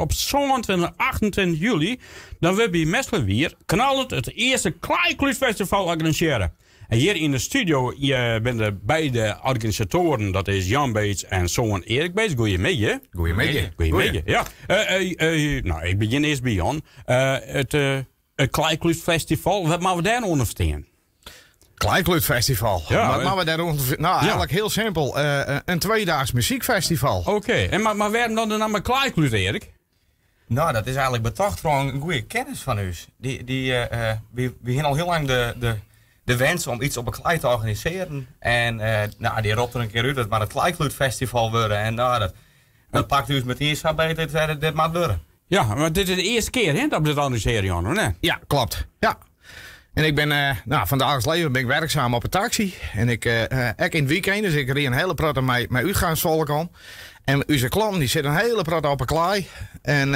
Op 27 en 28 july dan wurdt by Metslawier knallend it earste Klaaiklútfestival organisearre. En hjir yn de studio binne de beide organisatoaren, dat is Jan Beets en soan Erik Beets. Goeiemiddei. Goeiemiddei. Goeiemiddei, ja. No, ik begjin earst by Jan. It Klaaiklútfestival, wat moatte we dêr ûnder ferstean? Klaaiklútfestival. Ja, Wat moatte we dêr ûnder Nou, eigenlijk hiel simpel. In tweedaags muzykfestival. Oké, en mar wêrom dan de namme Klaaiklút, Erik? Nou, dat is eigenlijk betocht troch in goede kennis fan ús. Dy, wy hiene al hiel lang de wens om iets op 'e klei te organisearjen. En nou, dy ropt der in kear út dat moat it Klaaiklútfestival wurde. En nou, dat pakt ús metien sa beet, dit moat wurde. Ja, mar dit is de earste kear hè, dat we dit organisearje, Jan, of net? Ja, klopt. Ja. En ik bin, nou, fan daagliks leven bin ik werkzaam op 'e taksy. En ik, ek yn it weekend, dus ik rie in hiele protte mei útgaansfolk om. En ús klanten dy sitte in hiele protte op 'e klaai. En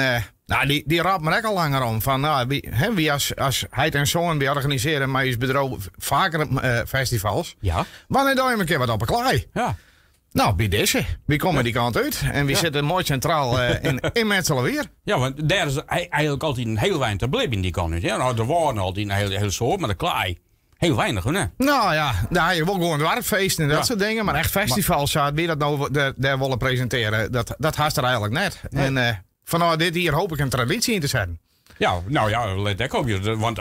nou, dy rôp my ek al langer om. Fan, nou, wy, hè, wy as heit en soan, wy organisearje mei ús bedriuw faker festivals. Wannear dogge we in kear wat op 'e klaai? Nou, by dizze. Wy komme dy kant út en wy sitte moai sintraal yn Metslawier. Ja, want dêr is eigenlik altyd in hiel weinich te belibjen dy kant út. Ja, nou, der waarden altyd in hiel soad, mar de klaai hiel weinich, hè? Nou ja, daar je wol gewoan doarpsfeesten en dat soart dingen, mar echt festivals, sa wy dat no dêr wolle presintearje, dat hast der eigenlik net. En fanôf dit jier hoop ik in tradysje yn te setten. Ja, nou ja, let ek op. Want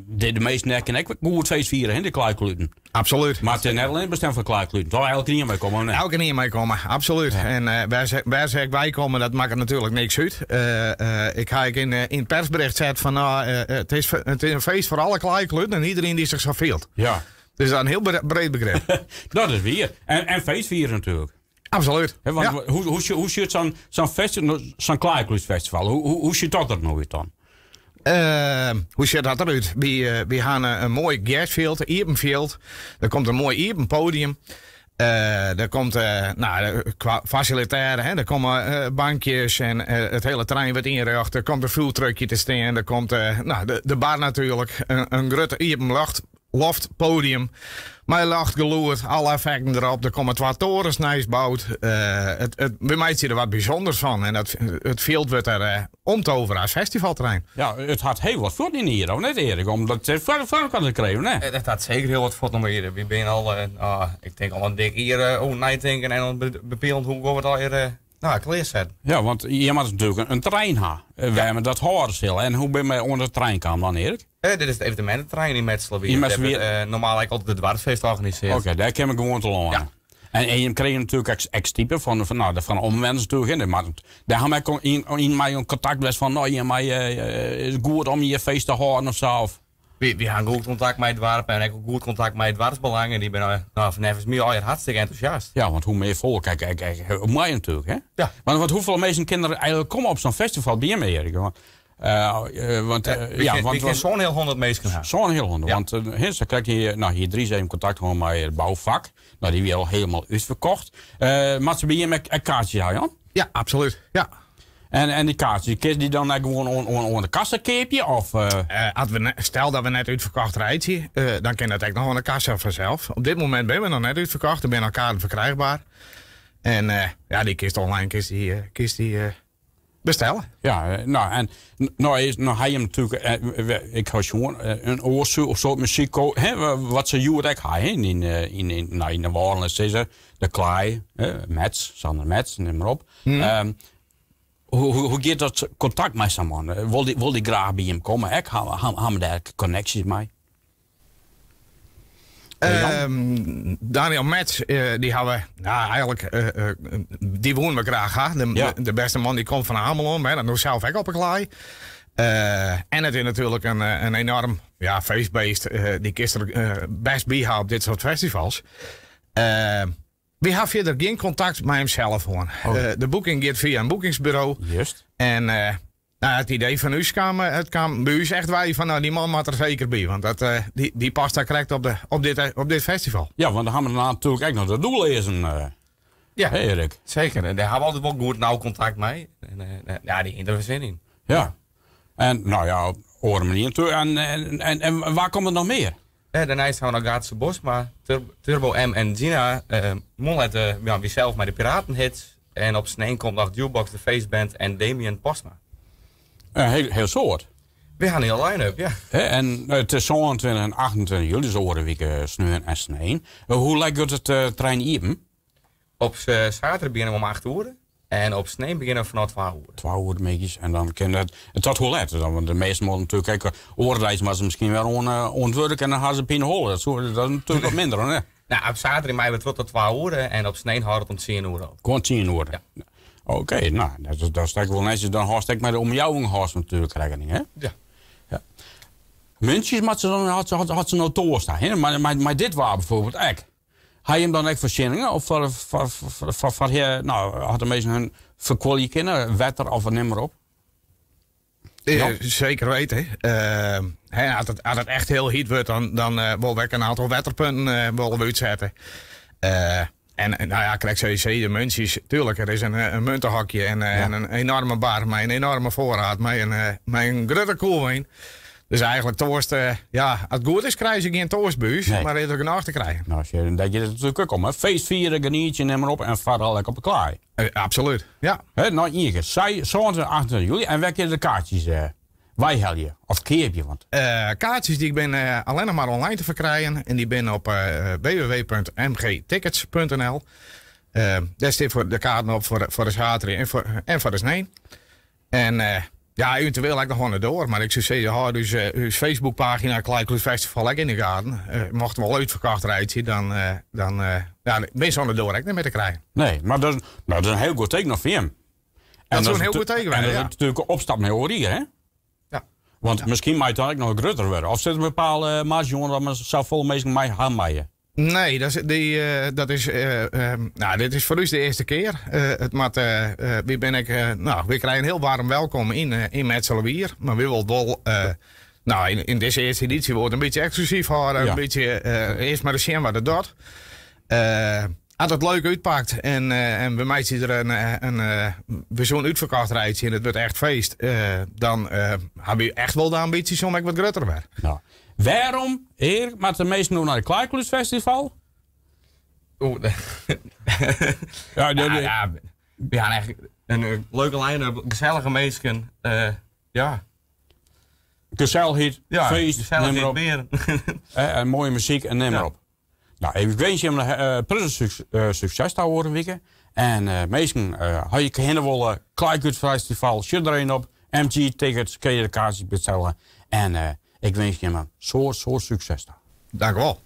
de measten dêr kinne ek goed feest fiere, hè, de klaaikluten. Absoluut. Mar it is net allinnich bestemd foar klaaikluten. Toch elkenien mei komme, nee? Elkenien mei komme, absoluut. En wêr se ek wei komme, dat makket natuerlik niks út. Ik ha ek yn it persbericht set fan, nou, it is in feest foar alle klaaikluten en iedereen dy't sich sa fielt. Dus dat is in hiel breed begrip. Dat is wier. En feest fiere natuerlik. Absoluut. Hè, want hoe sjocht zo'n klaaiklútfestival, hoe sjocht dat der no út dan? Hoe sjocht dat derút? Wy ha in moai gersfjild, iepen fjild. Der komt in moai iepen podium. Der komt, nou, kwa fasilitêr, hè, der komme bankjes en it hiele terrein wurdt ynrjochte. Der komt in foodtruckje te stean. Der komt nou, de bar natuerlik. In grutte iepen loftpodium mei ljochtgelûd, alle effekten derop. Der komme twa torens nijs boud. Wy meitsje der wat bysûnders fan en it fjild wurdt der omtovere as festivalterrein. Ja, it hat hiel wat fuotten yn 'e ierde, of net Erik? Omdat it foar elkoar te krijen, ne? It hat seker hiel wat fuotten yn 'e ierde. Wy binne al, ik tink al in dik jier oan neitinken en oan bepalen hoe we it allegear nou, klearsetten. Ja, want je moatte natuerlik in terrein ha wêr men dat hâlde sil. En hoe binne we oan dat terrein kaam dan, Erik? Dit is it eveneminteterrein yn Metslawier. Yn Metslawier. Dêr wurdt normaal ek altyd it doarpsfeest organisearre. Oké, dêr kinne we gewoan telâne. Ja. En je krije natuerlik ek stipe fan, nou, de, fan de omwenners natuerlik. Hè. Dêr ha we ek yn mei in kontakt west fan, nou, jim mei, is it goed om hjir feest te hâlden of sa? Of? Wy ha goed kontakt mei it doarp en ek goed kontakt mei it doarpsbelang. En dy binne, nou, neffens my allegear hartstikke entûsjast. Ja, want hoe mear folk, kijk, hoe moaier natuerlik, hè? Ja. Want hoefolle minsken kinne der eigenlik komme op sa'n festival by jim, Erik? Want ja, Wy kinne sa'n hiel 100 minsken ha. Sa'n hiel 100, want hè, sa krekt hier, nou, hier Dries even kontakt hân mei it boufak. Nou, dy wie al hielendal útferkocht. Moatte se by jim ek kaartsjes ha, Jan? Ja, absoluut. Ja. En dy kaartsjes, kinst dy dan ek gewoan oan de kassa keapje? Of? Stel dat we net útferkocht reitsje, dan kin dat ek noch oan de kassa fansels. Op dit momint binne we noch net útferkocht, der binne noch kaarten ferkrijgber. En ja, dy kinst online kinst dy bestelle. Ja, nou, en nou is, nou ha jim natuerlik, ik ha sjoen, in oar soart muzyk, hè, wat se hjoed ek ha, hè, nou, yn de Wâlden sizze, de Klaai, hè, Metz, Sander Metz, nim mar op. Hoe giet dat kontakt mei sa'n man? Wol dy graach by jim komme? Ek ha we dêr konneksjes mei? Daniel Metz, dy ha we, nou, eigenlik, dy woene we graach ha. De bêste man dy komt fan Amelân, mar dat no sels ek op 'e klaai. En it is natuerlik in enoarm, ja, feestbeest. Dy kinst der bêst by ha op dit soart festivals. Wy ha fierder gjin kontakt mei himsels hân. De boeking giet fia in boekingsburo. En nou, it idee fan ús kaam, it kaam by ús echt wei fan, nou, dy man moat der seker by. Want dy past dêr krekt op dit festival. Ja, want dan ha we natuerlik ek noch de doelleazen. Ja, Hè, Erik? Seker. En dêr ha we altyd wol goed nau kontakt mei. En ja, dy hiene der sin yn. Ja. En nou ja, op oare manier natuerlik. En wêr komt der noch mear? Dêrneist ha we noch Gaatse Bosma, Turbo M en Gina Mollet, ja, wy sels mei de Piratenhits. En op snein komt noch Jukebox de Feestband en Damien Postma. Een heel, heel soad. We ha in hiele line-up, ja. En it is 27 en 28 july, dus oare wike sneon en snein. Hoe let giet it terrein iepen? Op saterdei begjinne we om 8 oere. En op snein begjinne we fanôf 2 oere. 2 oere middeis. En dan kin dat tot hoe let? Dan, want de measten moatte natuerlik ek oare deis moatte se miskien wer oan, oan it wurk en dan ha se pineholle. Dat, soe, dat is natuerlik wat minder, hè? Nou, op saterdei meie we troch tot 2 oere en op snein hâldt it om 10 oere op. Gewoan 10 oere? Ja. Oké, nou, dat is, dat is ek wol netsjes. Dan hâldst ek mei de omjouwing hâldst natuerlik rekkening, hè? Ja. Ja. Muntsjes moat se dan, hat, hat, hat se no toarst, hè? Mar dit waar bijvoorbeeld ek. Ha jim dan ek foarsjenningen of foar, foar, foar, foar, foar, nou, hat de minsken hun ferkuolje kinne, wetter of nim mar op? Ja. Zeker weten. Hè, as it echt hiel hyt wurdt, dan wolle we ek in oantal wetterpunten wolle we útsette. En nou ja, krekt sa't jo sizze, de muntsjes, tuurlijk, der is in muntehokje en in enoarme bar mei in enoarme foarried, mei in grutte kuolwein. Dus eigentlik toarst, ja, as it goed is krije se gjin toarst by ús, Nee. mar is der genôch te krijen. Nou, als je, dat je het natuurlijk ook om, hè. Feest fiere, genietsje, nim mar op en foaral ek op de klaai. Absoluut, ja. Hè, nou, ien kear, 27, 28 july. En wêr kinne de kaartsjes weihelje of keapje? Want Kaartsjes dy binne allinnich mar online te ferkrijen en dy binne op www.mgtickets.nl. Dêr stean foar de kaarten op foar de saterdei en foar de snein. En ja, eventueel ek noch oan de doar. Mar ik soe sizze, hâld ús Facebookpagina Klaaiklút Festival ek yn de gaten. Mochten we al útferkocht reitsje, dan ja, binne se oan de doar ek net mear te krijen. Nee, mar dat, nou, dat is in hiel goed teken noch foar jim. Dat soe in hiel goed teken En dat is ja. natuerlik in opstap nei oar jier, hè? Ja. Want miskien mei it dan ek noch grutter wurde. Of sit der in bepaalde marzje oan dat men safolle minsken mei ha meie? Nee, dat is, die, dat is, nou, dit is foar ús de earste kear. It moat, wy binne ek, nou, wy krije in hiel waarm welkom yn Mitselwier. Mar wy wolle wol, nou, yn dizze earste edysje wol it in bytsje eksklusyf hâlde. In bytsje earst mar ris sjen wat it docht. As it leuk útpakt en we meitsje der in, we soene útferkocht reitsje en it wurdt echt feest, dan ha wy echt wol de ambysjes om ek wat grutter te wurden. Nou, wêrom, Erik, moatte de minsken no nei it Klaaiklúsfestival? Oeh. Ja, Ja, ja, we ha echt in leuke line-up, gesellige minsken. Ja. Gesellichheid, Ja, feest, geselligheid, nim mar op. beren. En moaie muzyk en nim mar op. Nou, ik wens jim prutse sukses ta oare wike. En minsken, ha je hinne wolle, Klaaiklúsfestival, sjoch der even op. MG Tickets, kinne je de kaartsjes bestelle. En ik wens jim in soad, soad sukses ta. Dank u wol.